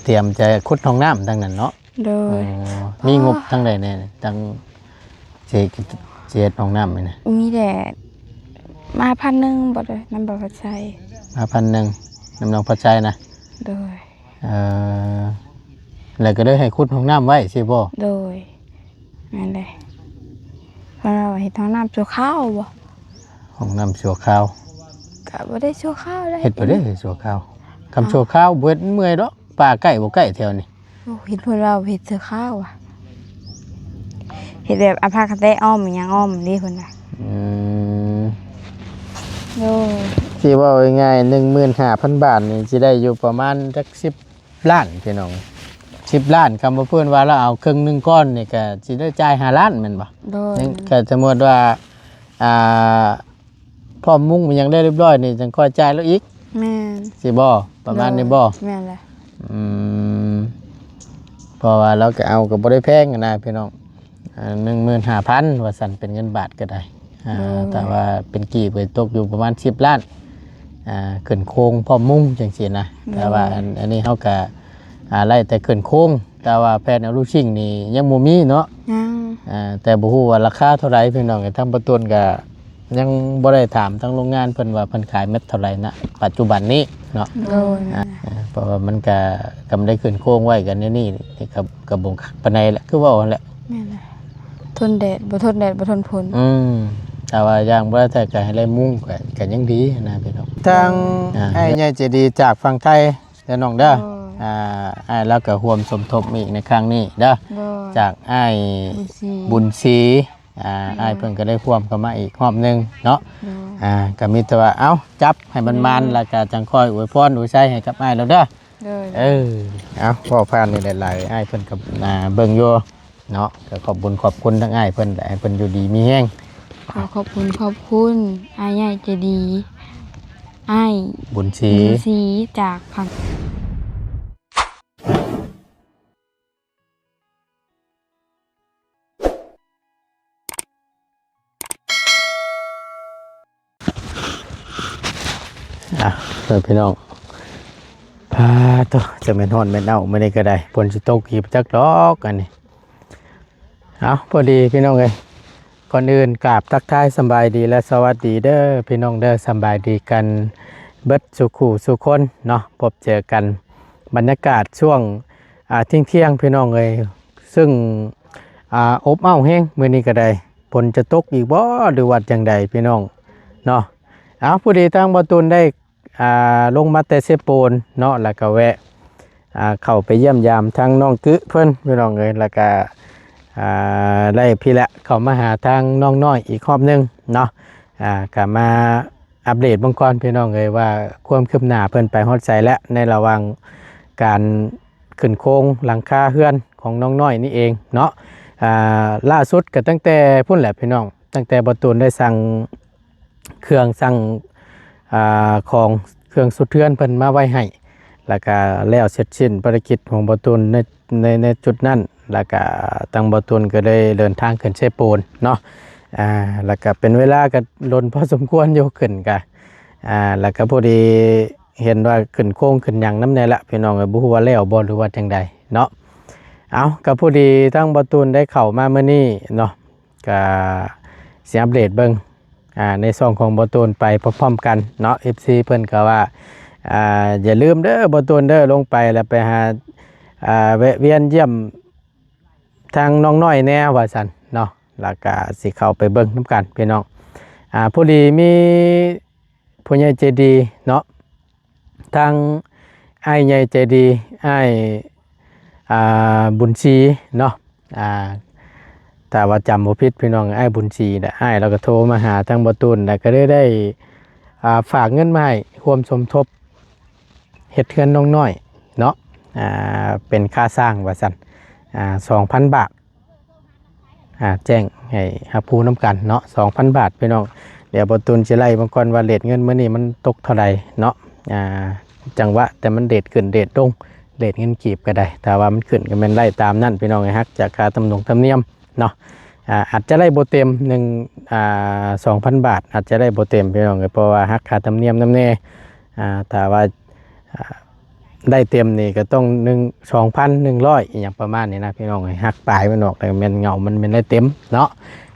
ຕຽມຈະຂຸດຫ້ອງນ້ຳທາງນັ້ນເນາະ. ໂດຍ. ອໍ ມີງົບທາງໃດແດ່ ທາງຊິ ຊິເຮັດຫ້ອງນ້ຳນີ້ນະ? ມີແຕ່ມາພັນໜຶ່ງ ບໍ່ໄດ້ ນຳບໍ່ພັດໄຊ. ມາພັນໜຶ່ງ ນຳນ້ອງພັດໄຊນະ? ໂດຍ. ເອີ ແລ້ວກໍເລີຍໃຫ້ຂຸດຫ້ອງນ້ຳໄວ້ຊີ້ບໍ່? ໂດຍ. ແມ່ນເດ້. ເພິ່ນວ່າເຮັດຫ້ອງນ້ຳຊົ່ວຄາວບໍ່? ຫ້ອງນ້ຳຊົ່ວຄາວ ກະບໍ່ໄດ້ຊົ່ວຄາວເດ້. ເຮັດບໍ່ໄດ້ຊົ່ວຄາວ. ຄຳ ເອົ້າ ຊົ່ວຄາວບໍ່ເຮັດເມື່ອຍດອກ. ປ່າໃກ້ບໍ່ໃກ້ແຖວນີ້. ໂອ້ ເຫັນເພິ່ນວ່າເຮັດເທື່ອຄາວວ່າ ເຮັດແບບອາພາກະແຕອ້ອມຫຍັງອ້ອມເດ້ເພິ່ນວ່າ. ອືມ. ໂດຍ. ຊິເວົ້າງ່າຍໆ ໜຶ່ງໝື່ນຫ້າພັນບາດນີ້ ຊິໄດ້ຢູ່ປະມານຈັກສິບລ້ານພີ່ນ້ອງ. ສິບລ້ານ ຄຳວ່າເພິ່ນວ່າລາວເອົາເຄິ່ງໜຶ່ງກ່ອນນີ້ ກະຊິໄດ້ຈ່າຍຫ້າລ້ານແມ່ນບໍ່? ໂດຍ. ກະສົມມຸດວ່າ ອ່າ ພ້ອມມຸງຫຍັງໄດ້ຮຽບຮ້ອຍນີ້ ຈັ່ງຄ່ອຍຈ່າຍລາວອີກ. ແມ່ນ. ຊິບໍ່ ປະມານນີ້ບໍ່? ໂດຍ. ແມ່ນແຫຼະ. ອືມ ເພາະວ່າລາວກໍເອົາກໍບໍ່ໄດ້ແພງນະພີ່ນ້ອງ. ອ່າ ໜຶ່ງໝື່ນຫ້າພັນ ວ່າຊັ້ນ ເປັນເງິນບາດກໍໄດ້. ອ່າ ໂດຍ. ຖ້າວ່າເປັນກີບກໍຕົກຢູ່ປະມານສິບລ້ານ ອ່າ ຂຶ້ນໂຄງພ້ອມມຸງຈັ່ງຊີ້ນະ. ໂດຍ. ແຕ່ວ່າອັນ ອັນນີ້ເຮົາກໍ ອ່າ ໄລ່ແຕ່ຂຶ້ນໂຄງ ແຕ່ວ່າແຜ່ນອະລູຊິງນີ້ຍັງບໍ່ມີເນາະ. ຍັງ. ອ່າ ແຕ່ບໍ່ຮູ້ວ່າລາຄາເທົ່າໃດພີ່ນ້ອງ. ທາງປະຕູນກໍຍັງບໍ່ໄດ້ຖາມທາງໂຮງງານເພິ່ນວ່າເພິ່ນຂາຍແມັດເທົ່າໃດນະ ປັດຈຸບັນນີ້ເນາະ. ໂດຍ. ອ່າ ເພາະວ່າມັນກໍ ກຳໄດ້ຂຶ້ນໂຄງໄວ້ກັນແນວນີ້ ກໍ ກໍບໍ່ຄັກປານໃດແຫຼະ ຄືເວົ້າຫັ້ນແຫຼະ. ແມ່ນແຫຼະ. ທົນແດດ ບໍ່ທົນແດດ ບໍ່ທົນຝົນ. ອືມ. ຖ້າວ່າຢ່າງບໍ່ໄດ້ແທ້ກໍໃຫ້ໄດ້ມຸງ ກໍ ກໍຍັງດີນະພີ່ນ້ອງ. ທາງ ອ່າ ອ້າຍໃຫຍ່ໃຈດີຈາກຝັ່ງໄທ ເດີນ້ອງເດີ. ໂດຍ. ອ່າ ອ້າຍລາວກໍຮ່ວມສົມທົບອີກໃນຄັ້ງນີ້ເດີ. ໂດຍ. ຈາກອ້າຍບຸນສີ ບຸນສີ ອ່າ ໂດຍ. ອ້າຍເພິ່ນກໍໄດ້ຮ່ວມເຂົ້າມາອີກຮອບໜຶ່ງເນາະ. ໂດຍ. ອ່າ ກໍມີແຕ່ວ່າ ເອົ້າ ຈັບໃຫ້ມັນໝານ ໂດຍ. ແລ້ວກໍຈັ່ງຄ່ອຍອວຍພອນອວຍໄຊໃຫ້ກັບອ້າຍລາວເດີ. ໂດຍ. ເອີ ເອົາ ເວົ້າຜ່ານນີ້ຫຼາຍໆ ອ້າຍເພິ່ນກໍ ອ່າ ເບິ່ງຢູ່ ເນາະ ກໍຂອບບຸນຂອບຄຸນທາງອ້າຍເພິ່ນ ແລະ ໃຫ້ເພິ່ນຢູ່ດີມີແຮງ. ຂໍຂອບຄຸນຂອບຄຸນອ້າຍໃຫຍ່ໃຈດີ ອ້າຍບຸນສີ ບຸນສີ ຈາກຝັ່ງ ອ່ະ ເອີ ພີ່ນ້ອງ ປາໂທ້ ຈະແມ່ນຮ້ອນແມ່ນເອົ້າ ມື້ນີ້ກໍໄດ້ ຝົນຊິຕົກອີກຈັກດອກອັນນີ້. ເອົາ ພໍດີພີ່ນ້ອງເອີຍ ກ່ອນອື່ນກາບທັກທາຍສຳບາຍດີ ແລະ ສະຫວັດດີເດີພີ່ນ້ອງເດີ ສຳບາຍດີກັນເບິດສູ່ຄູ່ສູ່ຄົນເນາະ ພົບເຈີກັນ ບັນຍາກາດຊ່ວງ ອ່າ ທ່ຽງໆ ພີ່ນ້ອງເອີຍ ຊຶ່ງ ອ່າ ອົບອ້າວແຮງ ມື້ນີ້ກໍໄດ້ ຝົນຈະຕົກອີກບໍ່ ຫຼືວ່າຈັ່ງໃດພີ່ນ້ອງເນາະ. ເອົາ ພໍດີທາງບ່າວຕູນໄດ້ ອ່າ ລົງມາແຕ່ເຊໂປນເນາະ ແລ້ວກໍແວະ ອ່າ ເຂົ້າໄປຢ້ຽມຢາມທາງນ້ອງກຶເພິ່ນພີ່ນ້ອງເອີຍ ແລ້ວກໍ ອ່າ ໄດ້ພີ້ແຫຼະ ເຂົ້າມາຫາທາງນ້ອງນ້ອຍອີກຮອບໜຶ່ງເນາະ ອ່າ ກໍມາອັບເດດເບິ່ງກ່ອນພີ່ນ້ອງເອີຍ ວ່າຄວາມຄືບໜ້າເພິ່ນໄປຮອດໃສແລ້ວ ໃນລະຫວ່າງການຂຶ້ນໂຄງຫຼັງຄາເຮືອນຂອງນ້ອງນ້ອຍນີ້ເອງເນາະ. ອ່າ ລ່າສຸດກໍຕັ້ງແຕ່ພຸ້ນແຫຼະພີ່ນ້ອງ ຕັ້ງແຕ່ບ່າວຕູນໄດ້ສັ່ງ ເຄື່ອງສັ່ງ ອ່າ ຂອງເຄື່ອງຊຸດເຮືອນເພິ່ນມາໄວ້ໃຫ້ ແລ້ວກະແລ້ວເສັດສິ້ນພາລະກິດຂອງບ່າວຕູນໃນ ໃນ ໃນຈຸດນັ້ນ ແລ້ວກະທາງບ່າວຕູນກໍໄດ້ເດີນທາງຂຶ້ນເຊໂປນເນາະ. ອ່າ ແລ້ວກະເປັນເວລາກໍດົນພໍສົມຄວນຢູ່ ຂຶ້ນກະ ອ່າ ແລ້ວກະພໍດີເຫັນວ່າຂຶ້ນໂຄງຂຶ້ນຫຍັງນຳແດ່ລະ ພີ່ນ້ອງເອີຍ ບໍ່ຮູ້ວ່າແລ້ວບໍ່ ຫຼືວ່າຈັ່ງໃດເນາະ. ເອົາ ກະພໍດີທາງບ່າວຕູນໄດ້ເຂົ້າມາມື້ນີ້ເນາະ ກະຊິອັບເດດເບິ່ງ ອ່າ ໃນຊ່ອງຂອງບ່າວຕູນໄປພ້ອມໆກັນເນາະ. ເອັຟຊີເພິ່ນກໍວ່າ ອ່າ ຢ່າລືມເດີບ່າວຕູນເດີ ລົງໄປແລ້ວໄປຫາ ອ່າ ແວະວຽນຢ້ຽມທາງນ້ອງນ້ອຍແດ່ວ່າຊັ້ນເນາະ ແລ້ວກະຊິເຂົ້າໄປເບິ່ງນຳກັນພີ່ນ້ອງ. ອ່າ ພໍດີມີຜູ້ໃຫຍ່ໃຈດີເນາະ ທາງອ້າຍໃຫຍ່ໃຈດີ ອ້າຍ ອ່າ ບຸນສີເນາະ ອ່າ ຖ້າວ່າຈຳບໍ່ຜິດພີ່ນ້ອງ ອ້າຍບຸນສີນະ ອ້າຍລາວກໍໂທມາຫາທາງບ່າວຕູນ ແລ້ວກໍໄດ້ ໄດ້ ອ່າ ຝາກເງິນມາໃຫ້ຮ່ວມສົມທົບເຮັດເຮືອນນ້ອງນ້ອຍເນາະ ອ່າ ເປັນຄ່າສ້າງວ່າຊັ້ນ ອ່າ ສອງພັນບາດ. ອ່າ ແຈ້ງໃຫ້ຮັບຮູ້ນຳກັນເນາະ ສອງພັນບາດພີ່ນ້ອງ. ດຽວບ່າວຕູນຊິໄລ່ເບິ່ງກ່ອນວ່າເລດເງິນມື້ນີ້ມັນຕົກເທົ່າໃດເນາະ. ອ່າ ຈັງຫວະແຕ່ມັນເລດຂຶ້ນເລດລົງ ເລດເງິນກີບກໍໄດ້ ຖ້າວ່າມັນຂຶ້ນກໍແມ່ນໄລ່ຕາມນັ້ນພີ່ນ້ອງ ໃຫ້ຫັກຈາກຄ່າທຳນົງທຳນຽມເນາະ. ອ່າ ອາດຈະໄດ້ບໍ່ເຕັມ ໜຶ່ງ ອ່າ ສອງພັນບາດ ອາດຈະໄດ້ບໍ່ເຕັມພີ່ນ້ອງ ເພາະວ່າຫັກຄ່າທຳນຽມນຳແດ່. ອ່າ ຖ້າວ່າ ອ່າ ໄດ້ເຕັມນີ້ກໍຕ້ອງໜຶ່ງ ສອງພັນໜຶ່ງຮ້ອຍ ອີ່ຫຍັງປະມານນີ້ນະພີ່ນ້ອງເອີຍ. ຫັກປາຍມັນອອກ ແລ້ວແມ່ນເຫງົາມັນແມ່ນໄດ້ເຕັມເນາະ.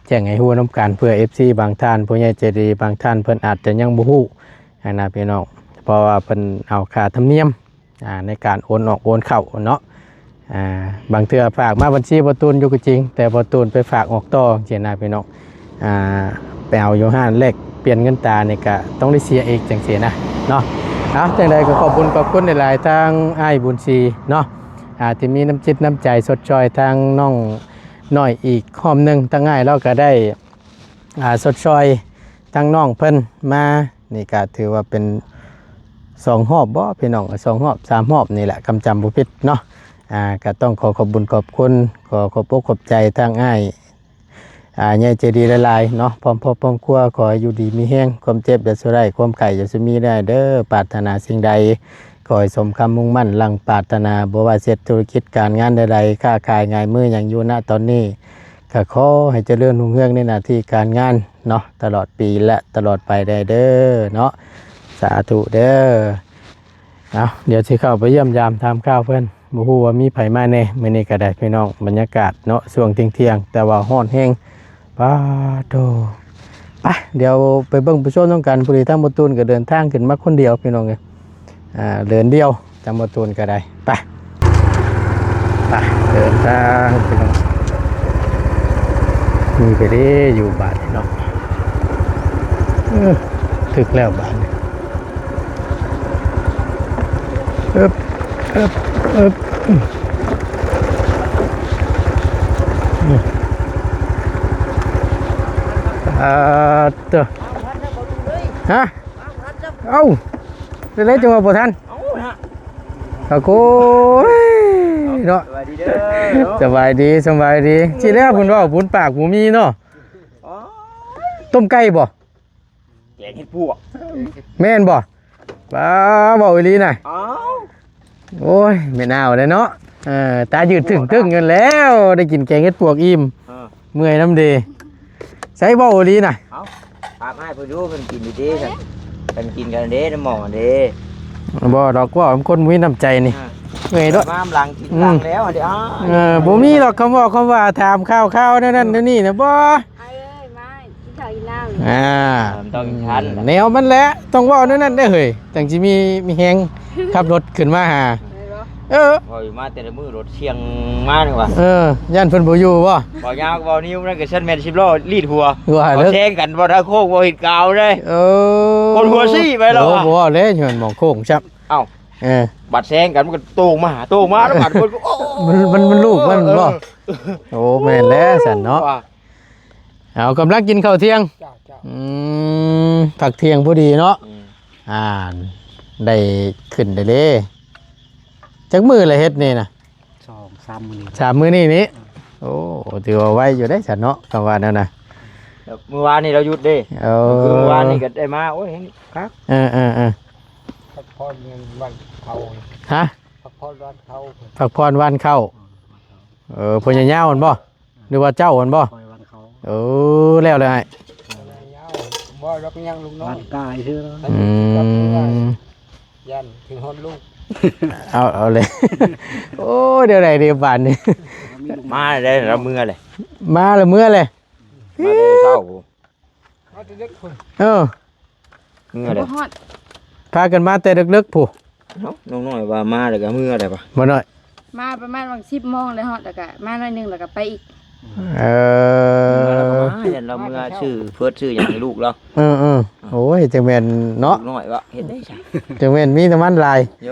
ແຈ້ງໃຫ້ຮູ້ນຳກັນ ເພື່ອເອັຟຊີບາງທ່ານ ຜູ້ໃຫຍ່ໃຈດີບາງທ່ານ ເພິ່ນອາດຈະຍັງບໍ່ຮູ້ຫັ້ນນະພີ່ນ້ອງ ເພາະວ່າເພິ່ນເອົາຄ່າທຳນຽມ ອ່າ ໃນການໂອນອອກໂອນເຂົ້າເນາະ. ອ່າ ບາງເທື່ອຝາກມາບັນຊີບໍ່ຕູນຢູ່ກໍຈິງ ແຕ່ບໍ່ຕູນໄປຝາກອອກຕໍ່ຈັ່ງຊີ້ນະພີ່ນ້ອງ. ອ່າ ໄປເອົາຢູ່ຮ້ານແລກປ່ຽນເງິນຕານີ້ກະຕ້ອງໄດ້ເສຍອີກຈັ່ງຊີ້ນະເນາະ. ເອົາ ຈັ່ງໃດກໍຂອບບຸນຂອບຄຸນຫຼາຍໆ ທາງອ້າຍບຸນສີເນາະ ອ່າ ທີ່ມີນ້ຳຈິດນ້ຳໃຈຊົດຊ່ອຍທາງນ້ອງນ້ອຍອີກຮອບໜຶ່ງ. ທາງອ້າຍລາວກໍໄດ້ ອ່າ ຊົດຊ່ອຍທາງນ້ອງເພິ່ນມາ ນີ້ກະຖືວ່າເປັນສອງຮອບບໍພີ່ນ້ອງ ສອງຮອບ ສາມຮອບນີ້ແຫຼະ ຄຳຈຳບໍ່ຜິດເນາະ. ອ່າ ກະຕ້ອງຂໍຂອບບຸນຂອບຄຸນ ຂໍຂອບອົກຂອບໃຈທາງອ້າຍ ອ່າ ໃຫຍ່ໃຈດີຫຼາຍໆເນາະ ພ້ອມຄອບພ້ອມຄົວ. ຂໍໃຫ້ຢູ່ດີມີແຮງ ຄວາມເຈັບຢ່າສູ່ໄດ້ ຄວາມໄຂ້ຢ່າສູ່ມີໄດ້ເດີ. ປາດຖະໜາສິ່ງໃດ ຂໍໃຫ້ສົມຄຳມຸ່ງໝັ້ນດັ່ງປາດຖະໜາ ບໍ່ວ່າເຮັດທຸລະກິດການງານໃດໆ ຄ້າຂາຍງາຍມືຫຍັງຢູ່ນະຕອນນີ້ ກໍຂໍໃຫ້ຈະເລີນຮຸ່ງເຮືອງໃນໜ້າທີ່ການງານເນາະ ຕະຫຼອດປີ ແລະ ຕະຫຼອດໄປໄດ້ເດີເນາະ ສາທຸເດີ. ເອົາ ດຽວຊິເຂົ້າໄປຢ້ຽມຢາມຖາມຂ່າວເພິ່ນ ບໍ່ຮູ້ວ່າມີໃຜມາແດ່. ມື້ນີ້ກໍໄດ້ພີ່ນ້ອງ ບັນຍາກາດເນາະ ຊ່ວງທ່ຽງໆ ແຕ່ວ່າຮ້ອນແຮງ ປາໂທ. ໄປ ດຽວໄປເບິ່ງໄປຊົມນຳກັນ. ພໍດີທາງບໍ່ຕູນກໍເດີນທາງຂຶ້ນມາຄົນດຽວພີ່ນ້ອງເອີຍ ອ່າ ເດີນດຽວ ທາງບໍ່ຕູນກໍໄດ້. ໄປ ໄປ ເດີນທາງພີ່ນ້ອງ ມີໄປເດ້ຢູ່ບາດນີ້ເນາະ. ເອີ ຖືກແລ້ວບາດນີ້. ເອີບ ເອີບ ເອີບ ອືມ ອ່າ ເຕີ ຮະ ເອົ້າ ເປັນໄດຈັ່ງວ່າບໍ່ທັນ? ເອົ້າ ອາໂກຍເນາະ ສະບາຍດີເດີເນາະ ສະບາຍດີ ສະບາຍດີ. ຊິແລ້ວເພິ່ນເວົ້າບຸນປາກບໍ່ມີເນາະ. ອໍ ຕົ້ມໄກ່ບໍ່? ແກງເຫັດປວກ ແມ່ນບໍ່? ປ້າ ເວົ້າອີ່ຫຼີນະ. ອ້າວ ໂອ້ຍ ແມ່ນອາວເດ້ເນາະ. ເອີ ຕາຢືດຕຶ້ງໆຢູ່ແລ້ວ ໄດ້ກິນແກງເຫັດປວກອີ່ມ. ເອີ ເມື່ອຍນຳເດ. ໃສເວົ້າອີ່ຫຼີນະ? ເອົ້າ ຖາມອ້າຍເພິ່ນດູ ເພິ່ນກິນຢູ່ເດ ເພິ່ນກິນກັນເດ ນຳໝໍເດ. ບໍ່ດອກ ເວົ້ານຳຄົນບໍ່ມີນ້ຳໃຈນີ້. ເອີ ເມື່ອຍເນາະ ມາຫຼັງກິນ ອືມ ຫຼັງແລ້ວເດ. ເອີ ບໍ່ມີດອກຄຳເວົ້າຄຳວ່າ ຖາມຂ່າວໆ ແນວນັ້ນແນວນີ້ນະ ບໍ່. ອ້າຍເອີຍ ມາກິນເຂົ້າກິນນ້ຳ ອ່າ ມັນຕ້ອງທັນ ແນວມັນແຫຼະ ຕ້ອງເວົ້າແນວນັ້ນເດ້ເຮີ້ຍ ຈັ່ງຊິມີ ມີແຮງຂັບລົດຂຶ້ນມາຫາ. ແມ່ນບໍ່? ເອີ ເວົ້າຢູ່ມາແຕ່ລະມື້ລົດສ່ຽງມານີ້ຫວ່າ. ເອີ ຢ້ານເພິ່ນບໍ່ຢູ່ບໍ່? ເວົ້າຍາວເວົ້ານິ້ວນັ້ນກໍຊັ້ນແມ່ນສິບລໍ້ລີດຫົວ ວ່າເລີຍ ເອົາແຊງກັນບໍ່ໄດ້ໂຄ້ງບໍ່ເຫັນກາວເດ້. ເອີ ຄົນຫົວຊີ້ໄປແລ້ວ. ໂອ້ ບໍ່ເວົ້າແລ້ວ ຍ້ອນໝ່ອງໂຄ້ງຊ້ຳ. ເອົ້າ ເອີ ບັດແຊງກັນມັນກໍໂຕ່ງມາ ໂຕ່ງມາແລ້ວບັດເພິ່ນກໍ ໂອ້ ມັນ ມັນ ມັນລູກມັນບໍ່? ເອີ ໂອ້ ແມ່ນແລ້ວຊັ້ນເນາະ ວ່າ ເອົາ ກຳລັງກິນເຂົ້າທ່ຽງ. ເຈົ້າ ເຈົ້າ ອືມ ພັກທ່ຽງພໍດີເນາະ. ອືມ ອ່າ ໄດ້ຂຶ້ນໄດ້ເດ້. ຈັກມື້ລະເຮັດນີ້ນະ? ສອງສາມມື້ນີ້ ສາມມື້ນີ້ນີ້. ເອີ ໂອ້ ຖືວ່າໄວຢູ່ເດ້ຊັ້ນເນາະ ຄຳວ່າແນວນະ. ແລ້ວມື້ວານນີ້ລາວຢຸດເດ້. ເອີ ຄືມື້ວານນີ້ກໍໄດ້ມາ ໂອ້ຍ ແຮງຄັກ. ເອີໆໆ ພັກຜ່ອນວັນເສົາ. ຮະ? ພັກຜ່ອນວັນເສົາ ພັກຜ່ອນວັນເສົາ. ເອີ ພໍ່ໃຫຍ່ຍາວຫັ້ນບໍ່? ຫຼືວ່າເຈົ້າຫັ້ນບໍ່? ຂ້ອຍວັນເສົາ. ເອີ ແລ້ວແຫຼະອ້າຍ. ພໍ່ໃຫຍ່ຍາວ ບໍ່ດອກ ຍັງລູກນ້ອຍ ວັນກາຍເທື່ອ. ອືມ ຢ້ານເຖິງຮອດລູກ. ເອົາ ເອົາເລີຍ. ໂອ້ຍ ແນວໃດເດບາດນີ້. ມາແລ້ວ ລາວເມືອແຫຼະ ມາແລ້ວເມືອແຫຼະ. ມາແຕ່ເຊົ້າ ມາແຕ່ເດັກພຸ້ນ. ເອີ ເມືອແຫຼະ ບໍ່ຮອດ ພາກັນມາແຕ່ເລິກໆພຸ້ນ. ເອົ້າ ນ້ອງນ້ອຍວ່າມາແລ້ວກໍເມືອແລ້ວປະ ບໍ່ນ້ອຍ. ມາປະມານຫວ່າງສິບໂມງ ແລ້ວຮອດ ແລ້ວກໍມາໜ້ອຍໜຶ່ງ ແລ້ວກໍໄປອີກ. ເອີ ມາແລ້ວກໍມາ ຢ້ານລາວເມືອຊື້ເຟີດຊື້ຫຍັງໃຫ້ລູກລາວ. ເອີໆ ໂອ້ຍ ຈັ່ງແມ່ນເນາະ ນ້ອຍວ່າເຮັດໄດ້ຊັ້ນ ຈັ່ງແມ່ນມີນ້ຳມັນຫຼາຍ. ໂຢ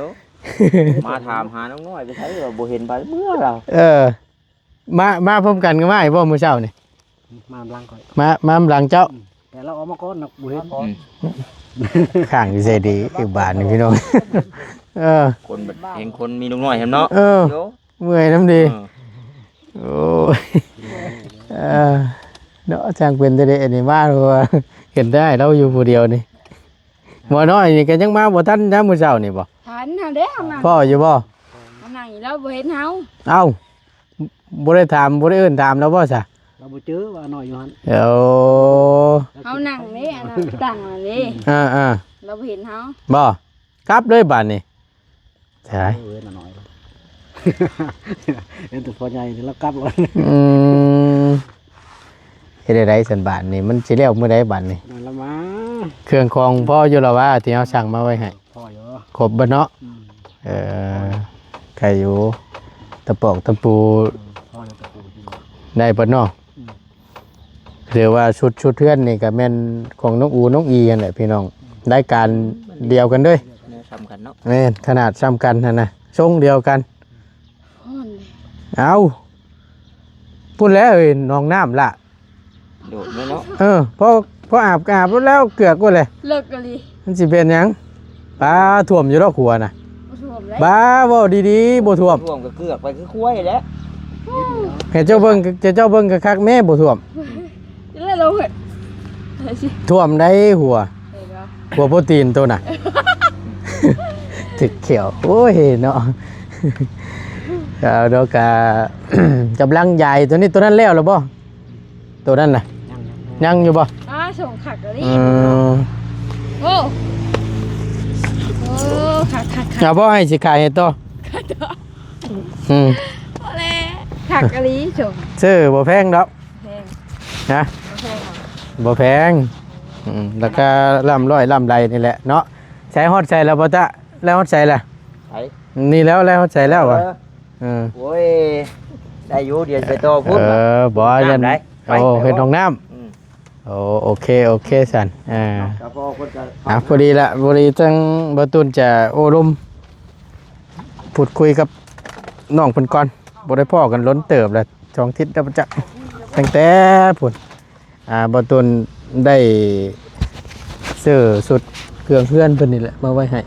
ມາຖາມຫານ້ອງນ້ອຍໄປໃສ ວ່າບໍ່ເຫັນໄປ ເມືອລາວ. ເອີ ມາ ມາພ້ອມກັນກັບອ້າຍບໍ່ມື້ເຊົ້ານີ້? ມານຳຫຼັງຂ້ອຍ ມາ ມານຳຫຼັງເຈົ້າ. ອືມ ແຕ່ລາວອອກມາກ່ອນນະ ບໍ່ເຫັນ. ອືມ ຂ້າງຢູ່ໃສດີອີກບາດນີ້ພີ່ນ້ອງ. ເອີ ຄົນແບບເຫັນຄົນມີລູກນ້ອຍຫັ້ນເນາະ. ເອີ ໂຢ ເມື່ອຍນຳເດ. ເອີ ໂອ້ຍ ເອີ ເນາະ ຊ່າງເປັນແຕ່ເດ ອັນນີ້ມາ ເພາະວ່າເຫັນໄດ້ລາວຢູ່ຜູ້ດຽວນີ້. ໝໍນ້ອຍນີ້ກໍຍັງມາບໍ່ທັນຍາມມື້ເຊົ້ານີ້ບໍ່? ທັນຫັ້ນເດ້ ເຮົານັ່ງ ພໍ້ຢູ່ບໍ່? ເຮົານັ່ງຢູ່ ລາວບໍ່ເຫັນເຮົາ. ເອົ້າ ບໍ່ໄດ້ຖາມ ບໍ່ໄດ້ເອີ້ນຖາມລາວບໍ່ຊະ? ລາວບໍ່ເຈີວ່ານ້ອຍຢູ່ຫັ້ນ. ໂອ້ ເຮົານັ່ງເດ້ ອັນນັ້ນຕັ້ງນັ້ນເດ້. ເອີໆ ລາວບໍ່ເຫັນເຮົາ. ບໍ່ ກັບເລີຍບາດນີ້. ໃ ຕາຍ ເອີ ເອີນໜ້ອຍ ເຫັນແຕ່ພໍ່ໃຫຍ່ນີ້ລາວກັບແລ້ວ ອືມ ເຮັດໄດ້ໃດຊັ້ນບາດນີ້ ມັນຊິແລ້ວມື້ໃດບາດນີ້? ນັ້ນລະມາ ເຄື່ອງຂອງພໍຢູ່ລະວ່າ ທີ່ເຮົາສັ່ງມາໄວ້ໃຫ້ ພໍຢູ່ ຄົບເບິດເນາະ ອືມ ເອີ ໄດ້ຢູ່ ຕະປອກຕະປູ ອືມ ພໍຢູ່ ຕະປູ ໄດ້ເບິດເນາະ ອືມ ຖືວ່າຊຸດ ຊຸດເຮືອນນີ້ກໍແມ່ນຂອງນ້ອງອູ ນ້ອງອີຫັ້ນແຫຼະພີ່ນ້ອງ ລາຍການດຽວກັນເດ້ ແນວສ່ຳກັນເນາະ ແມ່ນ ຂະໜາດສ່ຳກັນຫັ້ນນະ ຊົງດຽວກັນ ຮ້ອນເດ ເອົ້າ ພຸ້ນແຫຼະເອີຍ ໜອງນ້ຳລະ ໂດດແມ່ນເນາະ ເອີ ພໍ ພໍອາບກໍອາບແລ້ວ ເກືອກພຸ້ນແຫຼະ ເລິກອີ່ຫຼີ ມັນຊິເປັນຫຍັງ? ປາ ຖ້ວມຢູ່ດອກຫົວນະ ບໍ່ຖ້ວມເດ້ ບ້າ ເວົ້າດີໆ ບໍ່ຖ້ວມ ຖ້ວມກໍເກືອກໄປຄືຄວາຍແຫຼະ ໂອ້ ໃຫ້ເຈົ້າເບິ່ງ ໃຫ້ເຈົ້າເບິ່ງຄັກໆແມ້ ບໍ່ຖ້ວມ ຊິໄດ້ລົງເອີຍ ຖ້ວມໄດ້ຫົວ ເຫັນບໍ່ ຫົວໂປຣຕີນໂຕນະ ຖືກຂຽວ ໂອ້ຍເນາະ ເອົາດອກກະ ກຳລັງຢາຍໂຕນີ້ ໂຕນັ້ນແລ້ວແລ້ວບໍ່? ໂຕນັ້ນນະ ຍັງ ຍັງຢູ່ບໍ່? ອ້າ ສົ່ງຄັກອີ່ຫຼີ ອືມ ໂອ້ ໂອ້ ຄັກໆໆ ເອົາບໍ່ ໃຫ້ຊິຂາຍໃຫ້ຕໍ່ ຂາຍຕໍ່ ອືມ ພໍແລ້ວ ຄັກອີ່ຫຼີ ສົ່ງ ຊື້ບໍ່ແພງດອກ ແພງ ນະ ບໍ່ແພງດອກ ບໍ່ແພງ ອືມ ລາຄາລ້ຳຮ້ອຍລ້ຳໄລນີ້ແຫຼະເນາະ ໃສຮອດໃສແລ້ວບໍ່ຕະ ແລ້ວຮອດໃສລະ ໄປ ນີ້ແລ້ວ ແລ້ວຮອດໃສແລ້ວຫວາ ເອີ ເອີ ໂອ້ຍ ໄດ້ຢູ່ ດຽວໄປຕໍ່ພຸ້ນ ເອີ ບໍ່ ຢ້ານ ໂອ້ ເຮັດຫ້ອງນ້ຳ ອືມ ໂອ້ ໂອເຄ ໂອເຄຊັ້ນ ອ່າ ອ່າ ພໍດີລະ ພໍດີທັງບ່າວຕຸນຈະໂອ້ລົມ ພູດຄຸຍກັບນ້ອງເພິ່ນກ່ອນ ບໍ່ໄດ້ພໍ້ກັນດົນເຕີບແລ້ວ ສອງທິດແລ້ວປະຈັກ ຕັ້ງແຕ່ພຸ້ນ ອ່າ ບ່າວຕຸນໄດ້ຊື້ຊຸດເຄື່ອງເຮືອນເພິ່ນນີ້ແຫຼະ ມາໄວ້ໃຫ້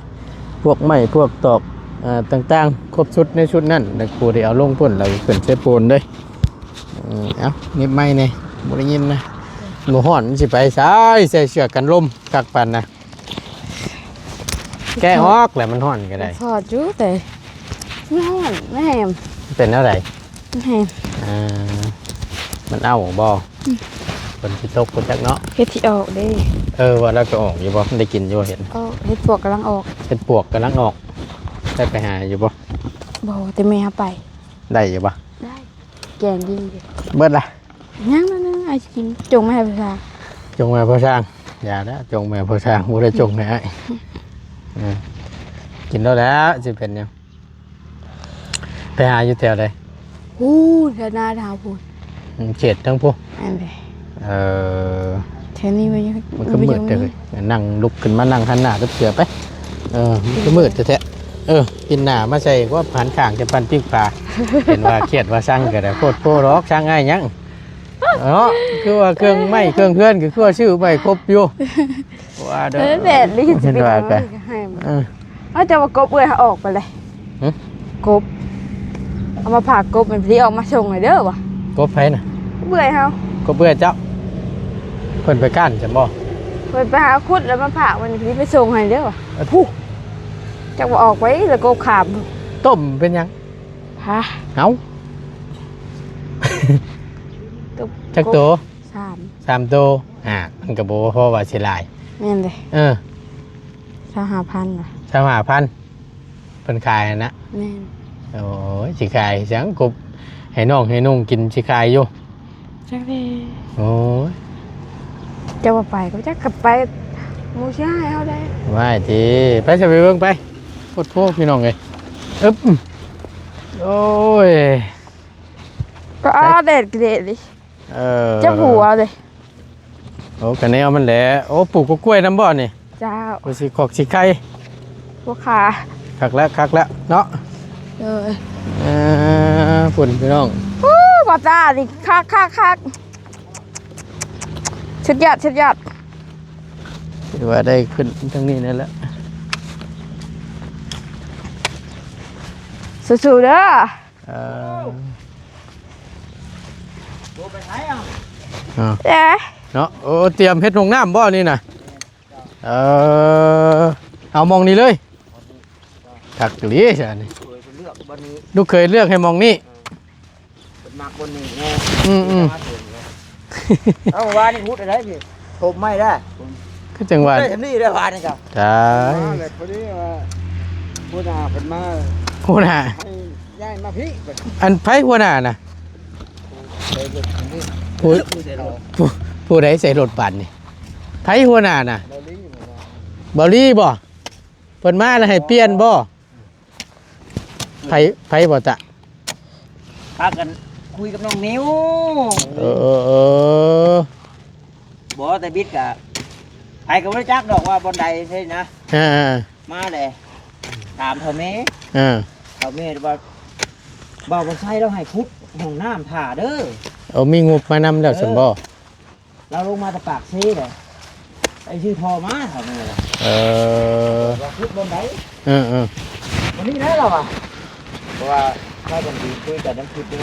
ພວກໄມ້ພວກຕອກ ອ່າ ຕ່າງໆ ຄົບຊຸດໃນຊຸດນັ້ນ ແລ້ວຜູ້ທີ່ເອົາລົງພຸ້ນ ແລ້ວຂຶ້ນເຊໂປນເດ້ ເອີ ເອົາ ຫຍິບໄມ້ແດ່ ບໍ່ໄດ້ຍິນນະ ບໍ່ຮ້ອນມັນຊິໄປໃສ ໃສ່ເສື້ອກັນລົມຄັກປານນະ ແກະອອກແຫຼະ ມັນຮ້ອນກໍໄດ້ ຖອດຢູ່ ແຕ່ມັນຮ້ອນ ມັນແຮງ ເປັນແນວໃດ? ມັນແຮງ ອ່າ ມັນເອົ້າບໍ່? ອືມ ຝົນຊິຕົກພຸ້ນຈັກເນາະ ເຫັດຊິອອກເດ້ ເອີ ວ່າແລ້ວກໍອອກຢູ່ບໍ່? ໄດ້ກິນຢູ່ບໍ່ເຫັດ? ອອກ ເຫັດປວກກຳລັງອອກ ເຫັດປວກກຳລັງອອກ ໄດ້ໄປຫາຢູ່ບໍ່? ບໍ່ ແຕ່ແມ່ເຮົາໄປ ໄດ້ຢູ່ບໍ່? ໄດ້ ແກງກິນຢູ່ ເບິດລະ? ຍັງ ຍັງ ອ້າຍຊິກິນ ຈົ່ງມາໃຫ້ພໍ່ຊ່າງ ຈົ່ງມາໃຫ້ພໍ່ຊ່າງ ຢ່າແລ້ວ ຈົ່ງມາໃຫ້ພໍ່ຊ່າງ ບໍ່ໄດ້ຈົ່ງໃຫ້ອ້າຍ ອືມ ກິນໂລດແລ້ວ ຊິເປັນຫຍັງ ໄປຫາຢູ່ແຖວໃດ? ພຸ້ນ ແຖວນາທາງພຸ້ນ ເຂດທາງພຸ້ນ ອັນໃດ ເອີ ແຖວນີ້ມັນຍັງ ມັນຄືມືດແທ້ເຮີ້ຍ ນັ່ງ ລຸກຂຶ້ນມານັ່ງຫັນໜ້າກັບເສືອໄປ ເອີ ມັນຄືມືດແທ້ໆ ເອີ ປິ່ນໜ້າມາໃສ່ ກວ່າຫັນຂ້າງຈະປັ່ນປີ້ງປາ ເຫັນວ່າຄຽດວ່າຊັງກໍໄດ້ ໂພດໂພດອກ ຊັງອ້າຍຫຍັງ ເນາະ ຄືວ່າເຄື່ອງໄມ້ເຄື່ອງເຮືອນກໍຄືວ່າຊື້ໄວ້ຄົບຢູ່ ວ່າເດີ ເອີ ແດດລີ ເຫັນວ່າກັນ ເອີ ເອົາ ແຕ່ວ່າກົບເອື້ອຍເຮົາອອກໄປເລີຍ ຫຶ ກົບ ເອົາມາຝາກ ກົບມັນຊິອອກມາສົ່ງໃຫ້ເດີວ່າ ກົບໃຜນະ? ເອື້ອຍເຮົາ ກົບເອື້ອຍເຈົ້າ ເພິ່ນໄປກ້ານຊັ້ນບໍ່? ເພິ່ນໄປຫາຂຸດແລ້ວມາຝາກ ມັນຊິໄປສົ່ງໃຫ້ເດີວ່າ ເອີ ຜູ້ ຈັກວ່າອອກໄປແລ້ວ ກົບຂາມ ຕົ້ມເປັນຫຍັງ? ຮະ ເອົ້າ ຕົວ ຈັກໂຕ? ສາມ ສາມໂຕ ອ່າ ມັນກໍບໍ່ພໍວ່າຊິຫຼາຍ ແມ່ນເດ້ ເອີ ຊາວຫ້າພັນ ຊາວຫ້າພັນ ເພິ່ນຂາຍຫັ້ນນະ ແມ່ນ ໂອ້ຍ ຊິຂາຍຫຍັງ ກົບໃຫ້ນ້ອງໃຫ້ນຸ່ງກິນ ຊິຂາຍຢູ່ ຈັກເດ້ ໂອ້ຍ ເຈົ້າວ່າໄປກໍຈັກກັບໄປ ໝູ່ຊິໃຫ້ເຮົາໄດ້ ໄວ້ຕິ ໄປຊະ ໄປເບິ່ງໄປ ໂພດໂພ ພີ່ນ້ອງເອີຍ ອຶບ ໂອ້ຍ ກໍ ອ້າ ແດດກໍແດດເດ ເອີ ຈັບຫົວເດ ໂອ້ ກະແນວມັນແຫຼະ ໂອ້ ປູກກ້ວຍນຳບໍ່ນີ້? ເຈົ້າ ໂອ້ ຊິຂອກຊິໄຂ່ ບໍ່ຂາ ຄັກແລ້ວ ຄັກແລ້ວເນາະ ເອີ ເອີ ພຸ້ນພີ່ນ້ອງ ໂອ້ ບ່າວຕານີ້ ຄັກໆໆ ສຸດຍອດ ສຸດຍອດ ຖືວ່າໄດ້ຂຶ້ນທາງນີ້ແນ່ແຫຼະ ສູ້ໆເດີ ເອີ ໂອ້ ໄປໃສເອົາ ເອີ ເນາະ ໂອ້ ຕຽມເຮັດຫ້ອງນ້ຳບໍ່ນີ້ນະ? ເອີ ເອົາໝ່ອງນີ້ເລີຍ ຄັກອີ່ຫຼີຊະນີ້ ລູກເຂີຍເລືອກບ່ອນນີ້ ລູກເຂີຍເລືອກໃຫ້ໝ່ອງນີ້ ເອີ ເພິ່ນມັກບ່ອນນີ້ແນ່ ອືມໆ ເອົາ ວານນີ້ຂຸດໄດ້ພີ່ ຖົມໄມ້ໄດ້ ຄືຈັ່ງຫວາ ໄດ້ຊ່ຳນີ້ໄດ້ວານນີ້ກໍ ຕາຍ ມາແລ້ວ ພໍດີວ່າ ຫົວໜ້າເພິ່ນມາ ຫົວໜ້າ ໃຫ້ຍ້າຍມາພີ້ ອັນໃຜຫົວໜ້ານະ? ໃສ່ລົດຄັນນີ້ ຜູ້ ຜູ້ ຜູ້ໃດໃສ່ລົດບາດນີ້? ໃຜຫົວໜ້ານະ? ເບົາລີ ເບົາລີບໍ່? ເພິ່ນມາແລ້ວໃຫ້ປ່ຽນບໍ່? ໃຜ ໃຜບໍ່ຕະ? ພາກັນຄຸຍກັບນ້ອງນິວ. ເອີ ເອີ ເອີ ບໍ່ ແຕ່ບິດກະ ໃຜກໍບໍ່ໄດ້ຈັກດອກວ່າບ່ອນໃດຊີ້ນະ. ອ່າ ມາແຫຼະ ຖາມເຖົ້າແມ່ ອ່າ ເຖົ້າແມ່ວ່າ ບ່າວ ບ່າວໄຊລາວໃຫ້ຂຸດຫ້ອງນ້ຳຖ້າເດີ. ເອົາ ມີງົບມານຳແລ້ວຊັ້ນບໍ່? ເອີ ລາວລົງມາແຕ່ປາກເຊເດ້ ໄປຊື້ທໍ່ມາເຖົ້າແມ່ວ່າ. ເອີ ວ່າຂຸດບ່ອນໃດ? ເອີໆ ບ່ອນນີ້ແຫຼະລາວວ່າ ເພາະວ່າພາກັນຢືນຄຸຍກັນນຳຄລິບນີ້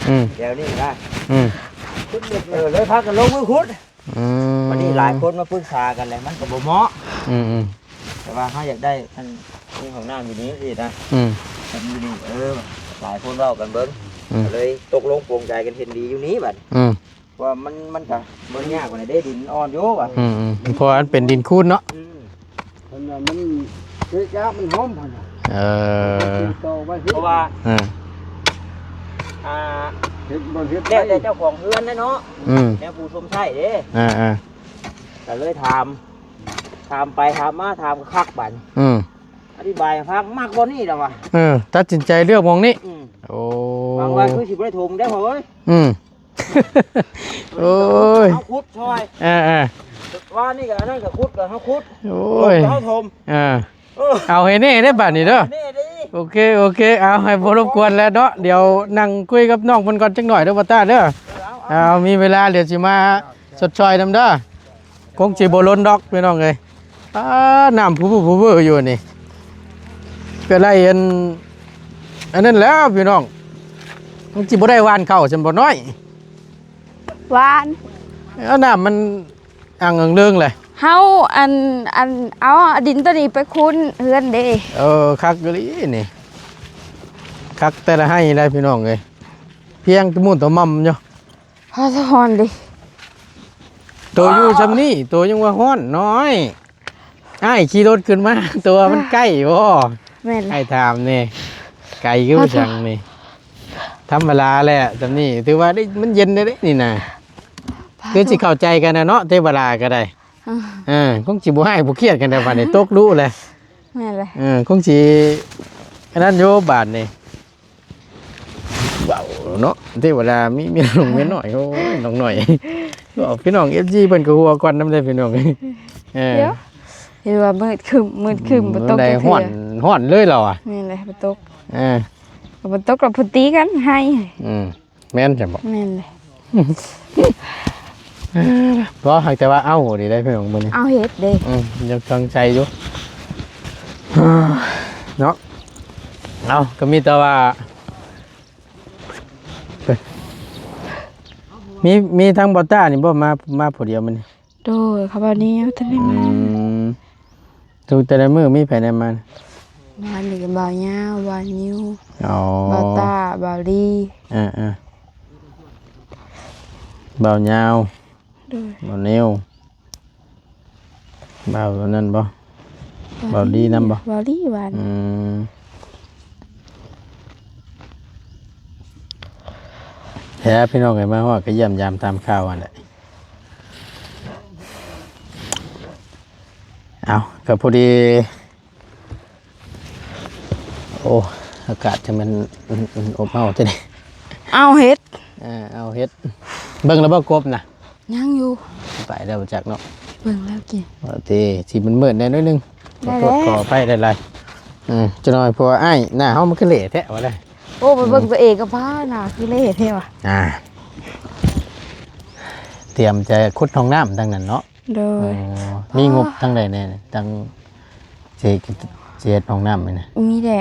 ອືມ ແຖວນີ້ນະ ອືມ ເອີ ເລີຍພາກັນລົງມືຂຸດ. ອືມ ບັດນີ້ຫຼາຍຄົນມາປຶກສາກັນແຫຼະ ມັນກໍບໍ່ເໝາະ. ອືມໆ ແຕ່ວ່າເຮົາຢາກໄດ້ອັນ ມີຫ້ອງນ້ຳຢູ່ນີ້ຊີ້ນະ. ອືມ ກັນຢູ່ນີ້ ເອີ ຫຼາຍຄົນເວົ້າກັນເບິ່ງ ອືມ ກໍເລີຍຕົກລົງປົງໃຈກັນເຫັນດີຢູ່ນີ້ບັດ. ອືມ ເພາະວ່າມັນ ມັນກະບໍ່ໄດ້ຍາກປານໃດເດ້ ດິນອ່ອນຢູ່ວ່າ. ອືມໆ ເພາະວ່າມັນເປັນດິນຄູນເນາະ. ອືມ ເພິ່ນວ່າມັນເກະກະ ມັນຫອມ ເພິ່ນວ່າ. ເອີ ເພາະວ່າ ເອີ ອ່າ ເຮັດບ່ອນເຮັດ ແລ້ວແຕ່ເຈົ້າຂອງເຮືອນແຫຼະເນາະ. ອືມ ແນວຜູ້ຊົມໃຊ້ເດ້. ອ່າໆ ກໍເລີຍຖາມ ຖາມໄປຖາມມາ ຖາມຄັກບາດນີ້. ອືມ ອະທິບາຍຄັກ ມັກບ່ອນນີ້ລະວ່າ. ເອີ ຕັດສິນໃຈເລືອກໝ່ອງນີ້. ອືມ ໂອ້ ຫວັງວ່າຄືຊິບໍ່ໄດ້ຖົມເດ້ພໍ່ເອີຍ. ອືມ ໂອ້ຍ ເຮົາຂຸດຊ່ອຍ. ເອີໆ ວ່ານີ້ກໍອັນນັ້ນກໍຂຸດ ກໍເຮົາຂຸດ. ໂອ້ຍ ເຮົາຖົມ. ເອີ ເອີ ເອົາໃຫ້ແນ່ເດ້ບາດນີ້ເດີ. ແນ່ເດ້. ໂອເຄ ໂອເຄ ເອົາ ໃຫ້ບໍ່ລົບກວນແລ້ວເນາະ ດຽວນັ່ງຄຸຍກັບນ້ອງເພິ່ນກ່ອນຈັກໜ້ອຍເດີ ບໍ່ຕ້າເດີ. ເອີ ເອົາ ເອົາ ມີເວລາດຽວຊິມາຊົດຊ່ອຍນຳເດີ. ຄົງຊິບໍ່ລົ້ນດອກພີ່ນ້ອງເອີຍ. ອ້າ ນ້ຳຜູ້ໆຢູ່ນີ້ ກໍໄດ້ອັນ ອັນນັ້ນແຫຼະພີ່ນ້ອງ. ມັນຊິບໍ່ໄດ້ຫວ່ານເຂົ້າຊັ້ນບໍ່ນ້ອຍ? ຫວ່ານ. ເອົາ ນ້ຳມັນອັ່ງເລີງເລີຍ. ເຮົາອັນ ອັນ ເອົາດິນໂຕນີ້ໄປຂຸດເຮືອນເດ້. ເອີ ຄັກອີ່ຫຼີນີ້ ຄັກແຕ່ລະໄຮ່ໄດ໋ພີ່ນ້ອງເອີຍ. ພຽງຕະໝຸ່ນຕະໝ່ຳຢູ່. ຮ້ອນເດ້. ໂຕຢູ່ຊ່ຳນີ້ ໂຕຍັງວ່າຮ້ອນນ້ອຍ. ອ້າຍຂີ່ລົດຂຶ້ນມາ ຕົວມັນໃກ້ບໍ່? ແມ່ນແຫຼະ ອ້າຍຖາມແດ່. ໄກ່ຄືວ່າຈັ່ງນີ້ ທຳມະດາແຫຼະ ຊ່ຳນີ້ຖືວ່າໄດ້ ມັນເຢັນໄດ້ເດ້ນີ້ນະ. ຄືຊິເຂົ້າໃຈກັນນະເນາະ ເທວະດາກໍໄດ້. ເອີ ເອີ ຄົງຊິບໍ່ຮ້າຍບໍ່ຄຽດກັນແລ້ວບາດນີ້ ຕົກດຸແຫຼະ. ແມ່ນແຫຼະ. ເອີ ຄົງຊິອັນນັ້ນຢູ່ບາດນີ້. ເວົ້າເນາະ ເທວະດາມີເມຍຫຼວງເມຍນ້ອຍ. ໂອ້ຍ ນ້ອງນ້ອຍ ເວົ້າ ພີ່ນ້ອງ ເອັຟຊີ ເພິ່ນກໍຫົວຄວັນນຳເດ້ພີ່ນ້ອງ. ເອີ ດຽວ ເຫັນວ່າມືດຄຶ້ມ ມືດຄຶ້ມ ອືມ ບໍ່ຕົກຈັກເທື່ອ. ຮ້ອນ ຮ້ອນເລີຍລາວອະ. ແມ່ນແຫຼະ ບໍ່ຕົກ. ເອີ ບໍ່ຕົກກໍບໍ່ຕີກັນໃຫ້. ອືມ ແມ່ນຊັ້ນບໍ່? ແມ່ນເລີຍ. ບໍ່ ຫາກແຕ່ວ່າເອົານີ້ໄດ້ພີ່ນ້ອງ ມື້ນີ້ເອົາເຮັດເດ້. ອືມ ຍັງຕັ້ງໃຈຢູ່ເນາະ. ເອົາ ກໍມີແຕ່ວ່າ ມີ ມີທັງບໍ່ຕ້ານີ້ບໍ່ ມາ ມາຜູ້ດຽວມື້ນີ້? ໂດຍ ເຂົາບໍ່ນີ້ຍັງບໍ່ທັນໄດ້ມາ. ອືມ ທຸກແຕ່ລະມື້ມີໃຜແດ່ມາ? ມານີ້ກໍບ່າວຍາວ ບ່າວນິວ. ອໍ ບ່າວຕ້າ ບ່າວລີ. ເອີໆ ບ່າວຍາວ. ໂດຍ ບ່າວນິວ ບ່າວອັນນັ້ນບໍ່? ບ່າວລີນຳບໍ່? ບ່າວລີຫວານ. ອືມ ແທ້ພີ່ນ້ອງເອີຍ ມາຮອດກໍຢ້ຽມຢາມຕາມຂ່າວຫັ້ນແຫຼະ. ເອົາ ກໍພໍດີ. ໂອ້ ອາກາດຈັ່ງແມ່ນ ອືມ ອືມ ອົບເອົາແທ້ນີ້. ເອົາເຫັດ ເອີ ເອົາເຫັດ. ເບິ່ງແລ້ວບໍ່ກົບນະ? ຍັງຢູ່. ໄປແລ້ວບໍ່ຈັກເນາະ. ເບິ່ງແລ້ວກີ້ ວ່າແຕ່ຊິມືດໆແດ່ໜ້ອຍໜຶ່ງ. ໄດ້ແລ້ວ ຂໍໂທດຂໍອະໄພຫຼາຍໆ. ເອີ ຈັກໜ້ອຍ ເພາະວ່າອ້າຍ ໜ້າເຮົາມັນຄືເຫຼະແທ້ວ່າໄດ໋. ໂອ້ ໄປເບິ່ງຕົວເອງກໍພ້າ ໜ້າຄືເຫຼະແທ້ວ່າ. ອ່າ ຕຽມຈະຂຸດຫ້ອງນ້ຳທາງນັ້ນເນາະ. ໂດຍ. ອໍ ມີງົບທາງໃດແດ່ ທາງຊິ ຊິເຮັດຫ້ອງນ້ຳນີ້ນະ? ມີແຕ່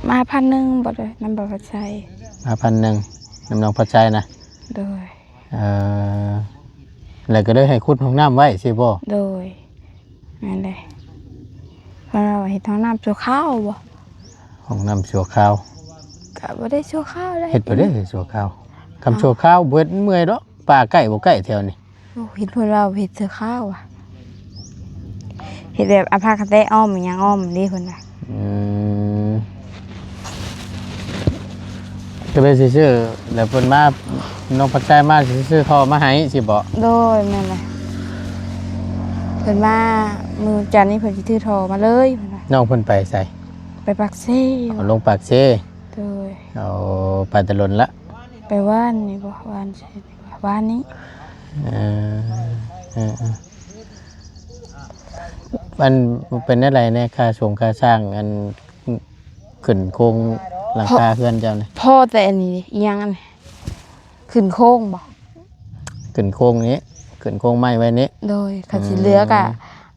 ມາພັນໜຶ່ງ ບໍ່ໄດ້ ນຳບ່າວພັດໄຊ. ມາພັນໜຶ່ງ ນຳນ້ອງພັດໄຊນະ? ໂດຍ. ເອີ ແລ້ວກໍເລີຍໃຫ້ຂຸດຫ້ອງນ້ຳໄວ້ຊີ້ບໍ່? ໂດຍ ແມ່ນເດ້. ເພິ່ນວ່າເຮັດຫ້ອງນ້ຳຊົ່ວຄາວບໍ່? ຫ້ອງນ້ຳຊົ່ວຄາວ ກໍບໍ່ໄດ້ຊົ່ວຄາວເດ້. ເຮັດບໍ່ໄດ້ຊົ່ວຄາວ. ຄຳ ເອົ້າ ຊົ່ວຄາວບໍ່ເຮັດ ເມື່ອຍດອກ. ປ່າໃກ້ບໍ່ໃກ້ແຖວນີ້? ໂອ້ ເຫັນເພິ່ນວ່າເຮັດເສືອຂາວວ່າ ເຮັດແບບອາພາກະແຕອ້ອມຫຍັງອ້ອມເດ້ເພິ່ນວ່າ. ອື ກໍເລີຍຊິຊື້ ແລ້ວເພິ່ນມາ ນ້ອງປັກໃຈມາຊິຊື້ທໍ່ມາໃຫ້ຊີ້ບໍ? ໂດຍ ແມ່ນແຫຼະ ເພິ່ນມາມື້ຈັນນີ້ ເພິ່ນຊິຖືທໍ່ມາເລີຍ ເພິ່ນວ່າ. ນ້ອງເພິ່ນໄປໃສ? ໄປປາກເຊ. ເອົາ ລົງປາກເຊ. ໂດຍ. ເອົາ ໄປແຕ່ດົນລະ? ໄປວານນີ້ບໍ? ວານ ວານນີ້. ເອີ ເອີ ເອີ ອັນ ເປັນແນວໃດແດ່ ຄ່າສົງຄ່າສ້າງ ອັນ ຂຶ້ນໂຄງຫຼັງຄາເຮືອນເຈົ້ານີ້? ພໍແຕ່ອັນນີ້ ອີ່ຫຍັງອັນ ຂຶ້ນໂຄງບໍ? ຂຶ້ນໂຄງນີ້ ຂຶ້ນໂຄງໄມ້ໄວ້ນີ້. ໂດຍ. ຄັນຊິເຫຼືອກະ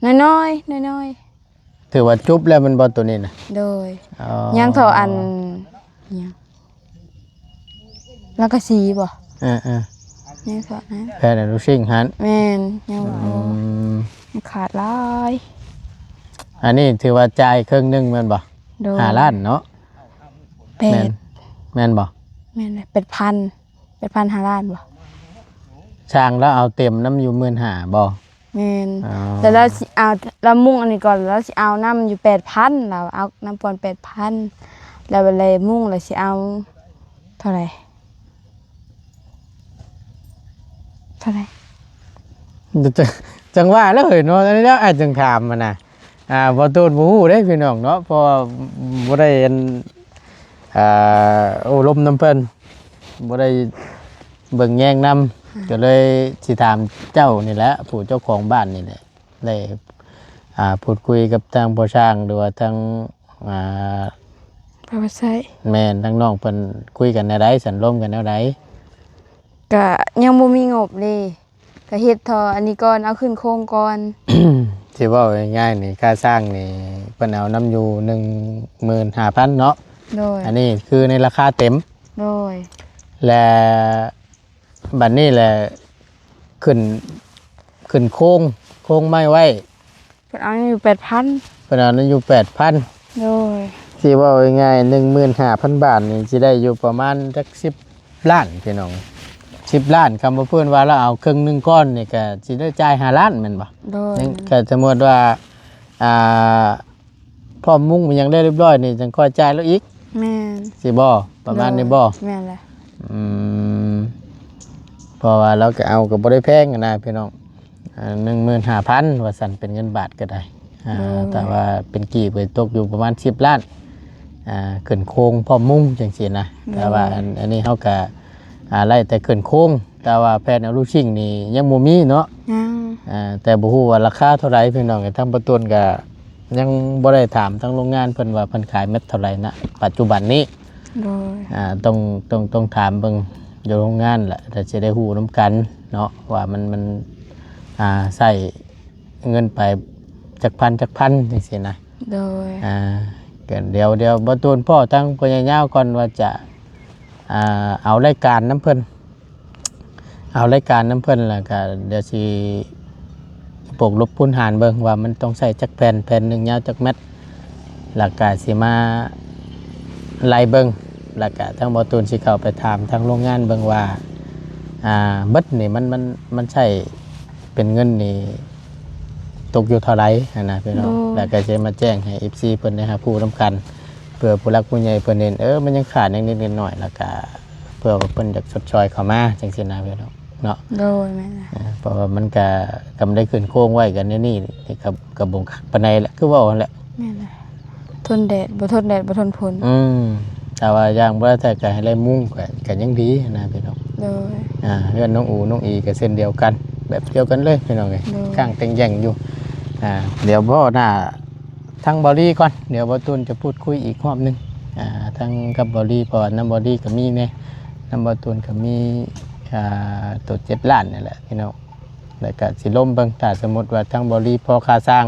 ອືມ ນ້ອຍໆ ນ້ອຍໆ. ຖືວ່າຈົບແລ້ວແມ່ນບໍ່ໂຕນີ້ນະ? ໂດຍ. ອໍ ຍັງທໍ່ອັນ ຫຍັງ ສັງກະສີບໍ? ເອີໆ ຍັງທໍ່ນັ້ນ ແຜ່ນອະນຸຊິງຫັ້ນ. ແມ່ນ. ຍັງບໍ່ ອືມ ຍັງຂາດຫຼາຍ. ອັນນີ້ຖືວ່າຈ່າຍເຄິ່ງໜຶ່ງແມ່ນບໍ່? ໂດຍ. ຫ້າລ້ານເນາະ? ແປດ ແມ່ນ ແມ່ນບໍ່? ແມ່ນແຫຼະ ແປດພັນ ແປດພັນ ຫ້າລ້ານບໍ່? ຊ່າງລາວເອົາເຕັມນຳຢູ່ໝື່ນຫ້າບໍ່? ແມ່ນ. ອໍ ແລ້ວລາວຊິເອົາ ລາວມຸງອັນນີ້ກ່ອນ ລາວຊິເອົານຳຢູ່ແປດພັນ ລາວເອົານຳກ່ອນແປດພັນ ແລ້ວບັດແລມຸງລາວຊິເອົາເທົ່າໃດ? ເທົ່າໃດ? ຈັ່ງ ຈັ່ງວ່າແລ້ວເຮີ້ຍເນາະ ອັນນີ້ແລ້ວອ້າຍຈຶ່ງຖາມຫັ້ນນະ. ອ່າ ບໍ່ໂຕນບໍ່ຮູ້ເດ້ພີ່ນ້ອງເນາະ ເພາະວ່າບໍ່ໄດ້ອັນ ອ່າ ໂອ້ລົມນຳເພິ່ນ ບໍ່ໄດ້ເບິ່ງແຍງນຳ ອືມ ກໍເລີຍຊິຖາມເຈົ້ານີ້ແຫຼະ ຜູ້ເຈົ້າຂອງບ້ານນີ້ແຫຼະ ໄດ້ ອ່າ ພູດຄຸຍກັບທາງພໍ່ຊ່າງ ຫຼືວ່າທາງ ອ່າ ພໍ່ວ່າໃຊ້ ແມ່ນ ທາງນ້ອງເພິ່ນຄຸຍກັນແນວໃດ ສັນລົມກັນແນວໃດ? ກະຍັງບໍ່ມີງົບເດ້. ກະເຮັດທໍ່ອັນນີ້ກ່ອນ ເອົາຂຶ້ນໂຄງກ່ອນ. ຊິເວົ້າງ່າຍໆນີ້ ຄ່າສ້າງນີ້ເພິ່ນເອົານຳຢູ່ໜຶ່ງໝື່ນຫ້າພັນເນາະ? ໂດຍ. ອັນນີ້ຄືໃນລາຄາເຕັມ? ໂດຍ. ແລະ ບັດນີ້ແຫຼະ ຂຶ້ນ ຂຶ້ນໂຄງ ໂຄງໄມ້ໄວ້ ເພິ່ນເອົາຢູ່ແປດພັນ ເພິ່ນເອົາຢູ່ແປດພັນ. ໂດຍ. ຊິເວົ້າງ່າຍໆ ໜຶ່ງໝື່ນຫ້າພັນບາດນີ້ ຊິໄດ້ຢູ່ປະມານຈັກສິບລ້ານພີ່ນ້ອງ ສິບລ້ານ. ຄຳວ່າເພິ່ນວ່າລາວເອົາເຄິ່ງໜຶ່ງກ່ອນນີ້ ກະຊິໄດ້ຈ່າຍຫ້າລ້ານແມ່ນບໍ່? ໂດຍ. ຍັງ ກະສົມມຸດວ່າ ອ່າ ພ້ອມມຸງຫຍັງໄດ້ຮຽບຮ້ອຍນີ້ ຈັ່ງຄ່ອຍຈ່າຍລາວອີກ. ແມ່ນ. ຊິບໍ່ ປະມານນີ້ບໍ່? ໂດຍ. ແມ່ນແຫຼະ. ອືມ ເພາະວ່າລາວກະເອົາກະບໍ່ໄດ້ແພງຫັ້ນນະພີ່ນ້ອງ ອ່າ ໜຶ່ງໝື່ນຫ້າພັນ ວ່າຊັ້ນ ເປັນເງິນບາດກໍໄດ້ ອ່າ ໂດຍ ແຕ່ວ່າເປັນກີບກໍຕົກຢູ່ປະມານສິບລ້ານ ອ່າ ຂຶ້ນໂຄງພ້ອມມຸງຈັ່ງຊີ້ນະ. ໂດຍ. ແຕ່ວ່າອັນ ອັນນີ້ເຮົາກໍ ອ່າ ໄລ່ແຕ່ຂຶ້ນໂຄງ ແຕ່ວ່າແຜ່ນອະລູຊິງນີ້ຍັງບໍ່ມີເນາະ? ຍັງ. ອ່າ ແຕ່ບໍ່ຮູ້ວ່າລາຄາເທົ່າໃດພີ່ນ້ອງ. ທາງປະຕູນກໍຍັງບໍ່ໄດ້ຖາມທາງໂຮງງານເພິ່ນວ່າເພິ່ນຂາຍແມັດເທົ່າໃດນະ ປັດຈຸບັນນີ້. ໂດຍ. ອ່າ ຕ້ອງ ຕ້ອງ ຕ້ອງຖາມເບິ່ງຢູ່ໂຮງງານແຫຼະ ແລ້ວຊິໄດ້ຮູ້ນຳກັນເນາະ ວ່າມັນ ມັນ ອ່າ ໃຊ້ເງິນໄປຈັກພັນ ຈັກພັນຈັ່ງຊີ້ນະ. ໂດຍ. ອ່າ ກໍດຽວ ດຽວບໍ່ຕູນພໍ້ທາງພໍ່ໃຫຍ່ຍາວກ່ອນວ່າຈະ ອ່າ ເອົາລາຍການນຳເພິ່ນ ເອົາລາຍການນຳເພິ່ນ ແລ້ວກໍດຽວຊິບວກລົບຄູນຫານເບິ່ງວ່າມັນຕ້ອງໃຊ້ຈັກແຜ່ນ ແຜ່ນໜຶ່ງຍາວຈັກແມັດ ແລ້ວກໍຊິມາໄລ່ເບິ່ງ ແລ້ວກໍທາງບໍ່ຕູນຊິເຂົ້າໄປຖາມທາງໂຮງງານເບິ່ງວ່າ ອ່າ ເບິດນີ້ມັນ ມັນ ມັນໃຊ້ເປັນເງິນນີ້ຕົກຢູ່ເທົ່າໃດຫັ້ນນະພີ່ນ້ອງ. ໂດຍ. ແລ້ວກໍຊິມາແຈ້ງໃຫ້ເອັຟຊີເພິ່ນໄດ້ຮັບຮູ້ນຳກັນ ເພື່ອຜູ້ຫຼັກຜູ້ໃຫຍ່ເພິ່ນເຫັນ ເອີ ມັນຍັງຂາດໜ້ອຍໆ ແລ້ວກໍເພື່ອວ່າເພິ່ນຢາກຊົດຊ່ອຍເຂົ້າມາຈັ່ງຊີ້ນະພີ່ນ້ອງເນາະ. ໂດຍ ແມ່ນ. ເອີ ເພາະວ່າມັນກະ ກຳໄດ້ຂຶ້ນໂຄງໄວ້ກັນແນວນີ້ ນີ້ກໍ ກໍບໍ່ຄັກປານໃດແຫຼະ ຄືເວົ້າຫັ້ນແຫຼະ. ແມ່ນແຫຼະ ທົນແດດ ບໍ່ທົນແດດ ບໍ່ທົນຝົນ. ອືມ ຖ້າວ່າຢ່າງບໍ່ໄດ້ແທ້ກໍໃຫ້ໄດ້ມຸງ ກໍ ກໍຍັງດີນະພີ່ນ້ອງ. ໂດຍ. ອ່າ ເຮືອນນ້ອງອູ ນ້ອງອີ ກໍເຊັ່ນດຽວກັນ ແບບດຽວກັນເລີຍພີ່ນ້ອງເອີຍ. ໂດຍ. ກ້າງແຕ່ງແຢ່ງຢູ່. ອ່າ ດຽວພໍ້ໜ້າ ທາງເບົາລີກ່ອນ ດຽວເບົາຕູນຈະພູດຄຸຍອີກຮອບໜຶ່ງ ອ່າ ທັງກັບເບົາລີ ເພາະວ່ານຳເບົາລີກໍມີແດ່ ນຳເບົາຕູນກໍມີ ອ່າ ໂຕເຈັດລ້ານນີ້ແຫຼະພີ່ນ້ອງ. ແລ້ວກໍຊິລົມເບິ່ງ ຖ້າສົມມຸດວ່າທາງເບົາລີພໍຄ່າຊ່າງ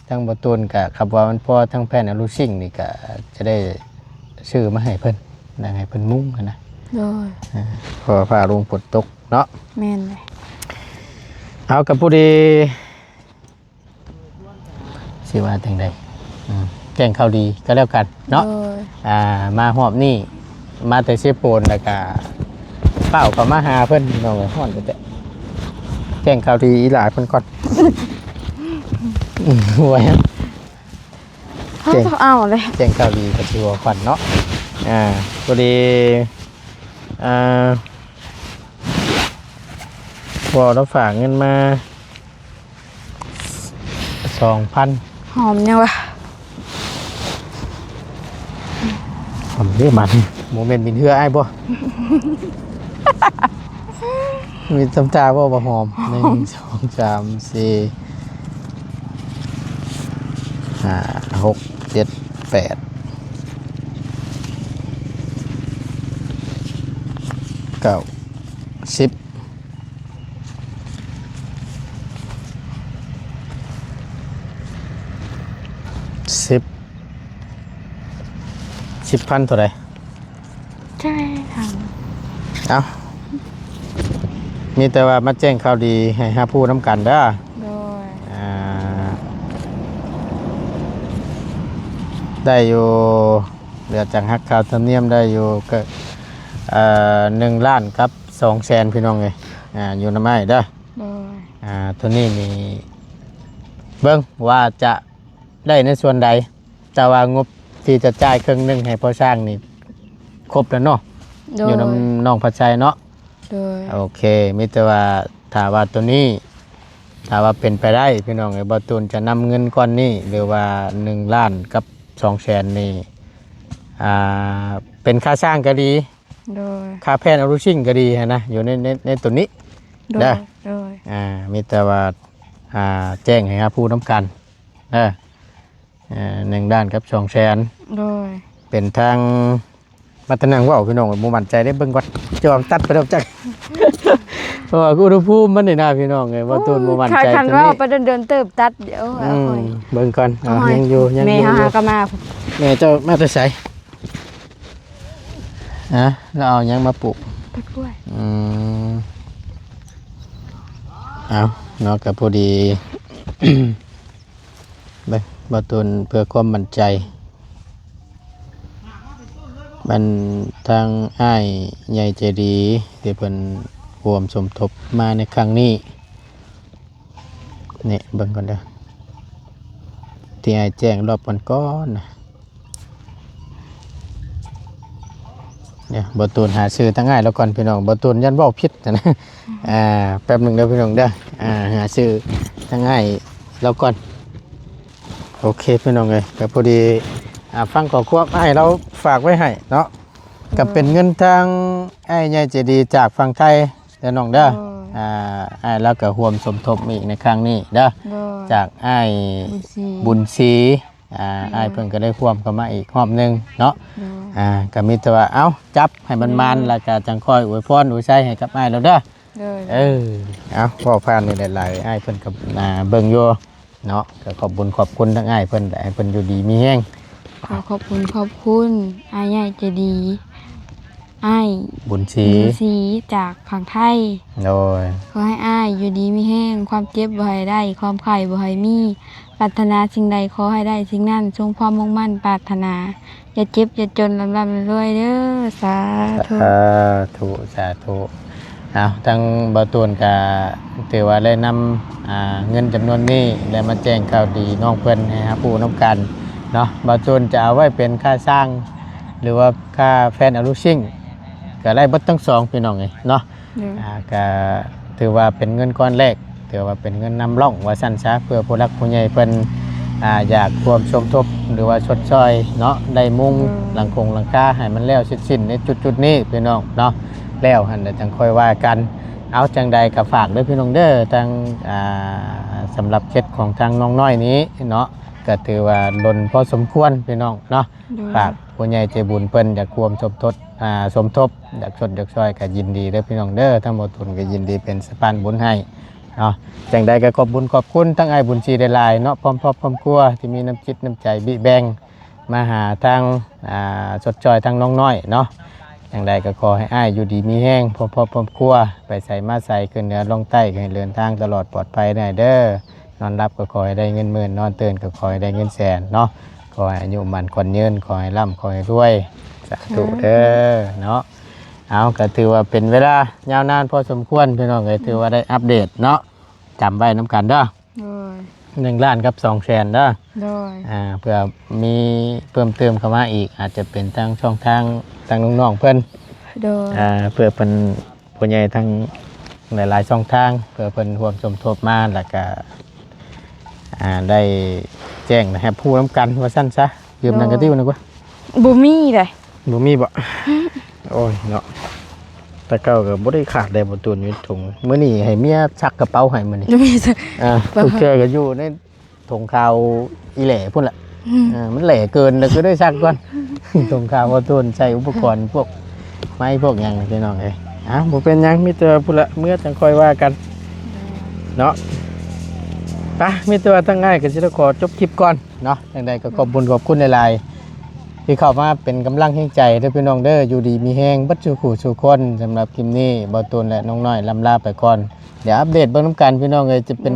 ທາງເບົາຕູນກໍຄັບວ່າມັນພໍ ທາງແຜ່ນອະລູຊິງນີ້ກໍຈະໄດ້ຊື້ມາໃຫ້ເພິ່ນ ແລ້ວໃຫ້ເພິ່ນມຸງຫັ້ນນະ. ໂດຍ. ອ່າ ເພາະວ່າຟ້າລົງຝົນຕົກເນາະ. ແມ່ນເລີຍ. ເອົາ ກໍພໍດີ ຊິວ່າຈັ່ງໃດ ອືມ ແຈ້ງຂ່າວດີກໍແລ້ວກັນເນາະ. ໂດຍ. ອ່າ ມາຮອບນີ້ ມາແຕ່ເຊໂປນ ແລ້ວກະຟ້າວເຂົ້າມາຫາເພິ່ນ ພີ່ນ້ອງເອີຍ ຮ້ອນແທ້ໆ. ແຈ້ງຂ່າວດີອີຫຼ້າເພິ່ນກ່ອນ. ໂອ້ຍ ເອົາແລ້ວ ແຈ້ງຂ່າວດີກໍຊິຫົວຂວັນເນາະ. ອ່າ ພໍດີ ອ່າ ພໍ່ລາວຝາກເງິນມາສອງພັນ. ຫອມຫຍັງວະ? ຫອມເດ້ບັດນີ້. ບໍ່ແມ່ນໝິ່ນເຫື່ອອ້າຍບໍ່? ມີນ້ຳຕາບໍ່ ບໍ່ຫອມ? ໜຶ່ງ ສອງ ສາມ ສີ່ ຫ້າ ຫົກ ເຈັດ ແປດ ເກົ້າ ສິບ ສິບ ສິບພັນເທົ່າໃດ? ເຈົ້າ ເອົ້າ ມີແຕ່ວ່າມາແຈ້ງຂ່າວດີໃຫ້ຮັບຮູ້ນຳກັນເດີ. ໂດຍ ອ່າ ໄດ້ຢູ່ ເຫຼືອຈາກຫັກຄ່າທຳນຽມໄດ້ຢູ່ ກໍ ເອີ ໜຶ່ງລ້ານກັບສອງແສນ ພີ່ນ້ອງເອີຍ. ອ່າ ຢູ່ນຳອ້າຍເດີ. ໂດຍ ອ່າ ໂຕນີ້ນີ້ ເບິ່ງວ່າຈະໄດ້ໃນສ່ວນໃດ. ແຕ່ວ່າງົບທີ່ຈະຈ່າຍເຄິ່ງໜຶ່ງໃຫ້ພໍ່ຊ້າງນີ້ຄົບແລ້ວເນາະ. ໂດຍ ຢູ່ນຳນ້ອງພັດໄຊເນາະ. ໂດຍ ໂອເຄ ມີແຕ່ວ່າຖ້າວ່າໂຕນີ້ ຖ້າວ່າເປັນໄປໄດ້ ພີ່ນ້ອງເອີຍ ບ່າວຕູນຈະນຳເງິນກ້ອນນີ້ ຫຼືວ່າໜຶ່ງລ້ານກັບສອງແສນນີ້ ອ່າ ເປັນຄ່າສ້າງກໍດີ ໂດຍ ຄ່າແຜ່ນອາລູຊິງກໍດີຫັ້ນນະ ຢູ່ໃນ ໃນ ໃນໂຕນີ້ ໂດຍ ເດີ. ໂດຍ ອ່າ ມີແຕ່ວ່າ ອ່າ ແຈ້ງໃຫ້ຮັບຮູ້ນຳກັນເດີ. ເອີ ໜຶ່ງລ້ານກັບສອງແສນ. ໂດຍ ເປັນທາງ ມາແຕ່ນັ່ງເວົ້າ ພີ່ນ້ອງ ບໍ່ໝັ້ນໃຈເດ້. ເບິ່ງກ່ອນ ຈະວ່າມັນຕັດໄປແລ້ວຈັກ ເພາະວ່າອຸນຫະພູມມັນນີ້ນະ ພີ່ນ້ອງເອີຍ ບ່າວຕູນບໍ່ໝັ້ນໃຈ. ຄັນເວົ້າໄປດົນໆ ເຕີບຕັດ ໂອ້ຍ ອືມ ເອົາ ເບິ່ງກ່ອນ. ເອົາ ເອົາ ຍັງຢູ່ ຍັງຢູ່. ແມ່ເຮົາຫາກໍມາ ແມ່ເຈົ້າມາແຕ່ໃສ? ຮະ ລາວເອົາຫຍັງມາປູກ? ຕົ້ນກ້ວຍ. ອືມ ເອົາເນາະ ກໍພໍດີ ເບິ່ງ ບ່າວຕູນເພື່ອຄວາມໝັ້ນໃຈ ມັນທາງອ້າຍໃຫຍ່ໃຈດີທີ່ເພິ່ນຮ່ວມສົມທົບມາໃນຄັ້ງນີ້ ນີ້ເບິ່ງກ່ອນເດີ ທີ່ອ້າຍແຈ້ງລອບກ່ອນໆນະ. ດຽວ ບ່າວຕູນຫາຊື່ທາງອ້າຍລາວກ່ອນ ພີ່ນ້ອງ ບ່າວຕູນຢ້ານເວົ້າຜິດນະ. ອ່າ ແປັບໜຶ່ງເດີ ພີ່ນ້ອງເດີ ອ່າ ຫາຊື່ທາງອ້າຍລາວກ່ອນ. ໂອເຄ ພີ່ນ້ອງເອີຍ ກໍພໍດີ ອ່າ ຟັງຂໍ້ຄວາມອ້າຍລາວຝາກໄວ້ໃຫ້ເນາະ. ໂດຍ ກໍເປັນເງິນທາງອ້າຍໃຫຍ່ໃຈດີຈາກຝັ່ງໄທເດີນ້ອງເດີ. ໂດຍ ອ່າ ອ້າຍລາວກໍຮ່ວມສົມທົບອີກໃນຄັ້ງນີ້ເດີ. ໂດຍ ຈາກອ້າຍບຸນສີ ບຸນສີ ອ່າ ໂດຍ ອ້າຍເພິ່ນກໍໄດ້ຮ່ວມເຂົ້າມາອີກຮອບໜຶ່ງເນາະ. ໂດຍ ອ່າ ກໍມີແຕ່ວ່າ ເອົ້າ ຈັບໃຫ້ມັນໝານ ໂດຍ ແລ້ວກໍຈັ່ງຄ່ອຍອວຍພອນອວຍໄຊໃຫ້ກັບອ້າຍລາວເດີ. ໂດຍ ເອີ ເອົາ ເວົ້າຜ່ານນີ້ຫຼາຍໆ ອ້າຍເພິ່ນກໍ ອ່າ ເບິ່ງຢູ່ເນາະ. ກໍຂອບບຸນຂອບຄຸນທາງອ້າຍເພິ່ນ ໃຫ້ເພິ່ນຢູ່ດີມີແຮງ. ຂໍຂອບຄຸນຂອບຄຸນອ້າຍໃຫຍ່ໃຈດີ ອ້າຍບຸນສີ ບຸນສີຈາກຝັ່ງໄທ. ໂດຍ ຂໍໃຫ້ອ້າຍຢູ່ດີມີແຮງ ຄວາມເຈັບບໍ່ໃຫ້ໄດ້ ຄວາມໄຂ້ບໍ່ໃຫ້ມີ ປາດຖະໜາສິ່ງໃດຂໍໃຫ້ໄດ້ສິ່ງນັ້ນ ສົມຄວາມມຸ່ງໝັ້ນປາດຖະໜາ ຢ່າເຈັບຢ່າຈົນ ລ່ຳໆລວຍໆເດີ. ສາທຸ ສາທຸ ສາທຸ. ເອົາ ທາງບ່າວຕູນກະຖືວ່າໄດ້ນຳ ອ່າ ເງິນຈຳນວນນີ້ ໄດ້ມາແຈ້ງຂ່າວດີນ້ອງເພິ່ນໃຫ້ຮັບຮູ້ນຳກັນເນາະ. ບ່າວຕູນຈະເອົາໄວ້ເປັນຄ່າສ້າງ ຫຼືວ່າຄ່າແຟນອາລູຊິງ ກະໄດ້ເບິດທັງສອງ ພີ່ນ້ອງເອີຍເນາະ. ໂດຍ ອ່າ ກະຖືວ່າເປັນເງິນກ້ອນແລກ ຖືວ່າເປັນເງິນນຳຮ່ອງວ່າຊັ້ນຊະ ເພື່ອຜູ້ຫຼັກຜູ້ໃຫຍ່ເພິ່ນ ອ່າ ຢາກຮ່ວມສົມທົບ ຫຼືວ່າຊົດຊ່ອຍເນາະ ໄດ້ມຸງ ໂດຍ ຫຼັງຄົງຫຼັງຄາໃຫ້ມັນແລ້ວເສັດສິ້ນໃນຈຸດໆນີ້ ພີ່ນ້ອງເນາະ. ແລ້ວຫັ້ນລະຈັ່ງຄ່ອຍວ່າກັນ. ເອົາ ຈັ່ງໃດກໍຝາກເດີ ພີ່ນ້ອງເດີ ທາງ ອ່າ ສຳລັບເຂດຂອງທາງນ້ອງນ້ອຍນີ້ເນາະ ກໍຖືວ່າດົນພໍສົມຄວນ ພີ່ນ້ອງເນາະ. ໂດຍ ຫາກຜູ້ໃຫຍ່ໃຈບຸນເພິ່ນຢາກຮ່ວມສົມທົບ ອ່າ ສົມທົບ ຢາກຊົດຢາກຊ່ອຍກໍຍິນດີເດີ ພີ່ນ້ອງເດີ. ທາງບ່າວຕຸນກໍຍິນດີເປັນສະພານບຸນໃຫ້ເນາະ. ຈັ່ງໃດກໍຂອບບຸນຂອບຄຸນທາງອ້າຍບຸນສີຫຼາຍໆເນາະ ພ້ອມຄອບພ້ອມຄົວທີ່ມີນ້ຳຈິດນ້ຳໃຈບິແບ່ງມາຫາທາງ ອ່າ ຊົດຊ່ອຍທາງນ້ອງນ້ອຍເນາະ. ຈັ່ງໃດກໍຂໍໃຫ້ອ້າຍຢູ່ດີມີແຮງ ພ້ອມຄອບພ້ອມຄົວ ໄປໃສມາໃສ ຂຶ້ນເໜືອລົງໃຕ້ ໃຫ້ເດີນທາງຕະຫຼອດປອດໄພແດ່ເດີ. ນອນຫຼັບກໍຂໍໃຫ້ໄດ້ເງິນໝື່ນ ນອນຕື່ນກໍຂໍໃຫ້ໄດ້ເງິນແສນເນາະ. ຂໍໃຫ້ອາຍຸໝັ້ນຂວັນຍືນ ຂໍໃຫ້ລ່ຳ ຂໍໃຫ້ລວຍ ສາທຸເດີເນາະ. ເອົາ ກໍຖືວ່າເປັນເວລາຍາວນານພໍສົມຄວນ ພີ່ນ້ອງເອີຍ ຖືວ່າໄດ້ອັບເດດເນາະ ຈຳໄວ້ນຳກັນເດີ. ໂດຍ ໜຶ່ງລ້ານກັບສອງແສນເດີ. ໂດຍ ອ່າ ເພື່ອມີເພີ່ມເຕີມເຂົ້າມາອີກ ອາດຈະເປັນທາງຊ່ອງທາງ ທາງນ້ອງໆເພິ່ນ ໂດຍ ອ່າເພື່ອເພິ່ນຜູ້ໃຫຍ່ທັງຫຼາຍໆຊ່ອງທາງ ເພື່ອເພິ່ນຮ່ວມສົມທົບມາ ແລ້ວກະ ອ່າ ໄດ້ແຈ້ງໃຫ້ຮູ້ນຳກັນວ່າຊັ້ນຊະ. ຢືມໜັງກະຕິ້ວໜຶ່ງກ່ອນ. ບໍ່ມີໃດ. ບໍ່ມີບໍ? ໂອ້ຍເນາະ ແຕ່ເກົ່າກໍບໍ່ໄດ້ຂາດໄດ້ບໍ່ຕູນຢູ່ຖົງ. ມື້ນີ້ໃຫ້ເມຍຊັກກະເປົາໃຫ້ມື້ນີ້. ອ່າ ທຸກເທື່ອກໍຢູ່ໃນ ຖົງຂາວອີແຫຼພຸ້ນລະ. ອ່າ ມັນແຫຼເກີນ ແລ້ວກໍໄດ້ຊັກກ່ອນ. ຖົງຂາວບໍ່ທົນ ໃຊ້ອຸປະກອນພວກໄມ້ພວກຫຍັງພີ່ນ້ອງເອີຍ. ອ່າ ບໍ່ເປັນຫຍັງ ມີແຕ່ພຸ້ນລະ ເມື່ອຈັ່ງຄ່ອຍວ່າກັນເນາະ. ໄປ ມີແຕ່ວ່າທາງອ້າຍກໍຊິໄດ້ຂໍຈົບຄລິບກ່ອນເນາະ. ຈັ່ງໃດກໍຂອບບຸນຂອບຄຸນຫຼາຍໆ ທີ່ເຂົ້າມາເປັນກຳລັງແຮງໃຈເດີພີ່ນ້ອງເດີ. ຢູ່ດີມີແຮງເບິດສູ່ຄູ່ສູ່ຄົນ. ສຳລັບຄລິບນີ້ ບ່າວຕູນ ແລະ ນ້ອງນ້ອຍ ລ່ຳລາໄປກ່ອນ. ດຽວອັບເດດເບິ່ງນຳກັນພີ່ນ້ອງເອີຍ ຈະເປັນ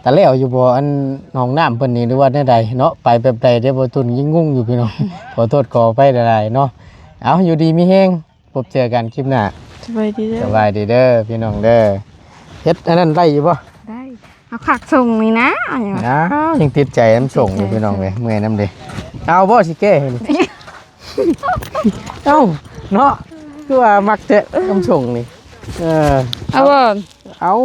ຕາແລ້ວຢູ່ບໍ່ ອັນຫ້ອງນ້ຳເພິ່ນນີ້ ຫຼືວ່າແນວໃດເນາະ. ໄປແບບໃດເດ້ ບ່າວຕຸນຍັງງົງຢູ່ພີ່ນ້ອງ. ຂໍໂທດຂໍອະໄພຫຼາຍໆເນາະ. ເອົາ ຢູ່ດີມີແຮງ ພົບເຈີກັນຄລິບໜ້າ. ສະບາຍດີເດີ ສະບາຍດີເດີພີ່ນ້ອງເດີ. ເຮັດອັນນັ້ນໄດ້ຢູ່ບໍ່? ໄດ້. ເອົາຜັກສົ່ງນີ້ນະ. ອ້າວ ຍັງຕິດໃຈນຳສົ່ງຢູ່ພີ່ນ້ອງເອີຍ. ເມື່ອຍນຳເດ້. ເອົາບໍ່ ຊິແກ້ໃຫ້ນີ້? ເອົ້າ ເນາະ ຄືວ່າມັກແທ້ນຳສົ່ງນີ້. ເອີ ເອົາບໍ່? ເອົາ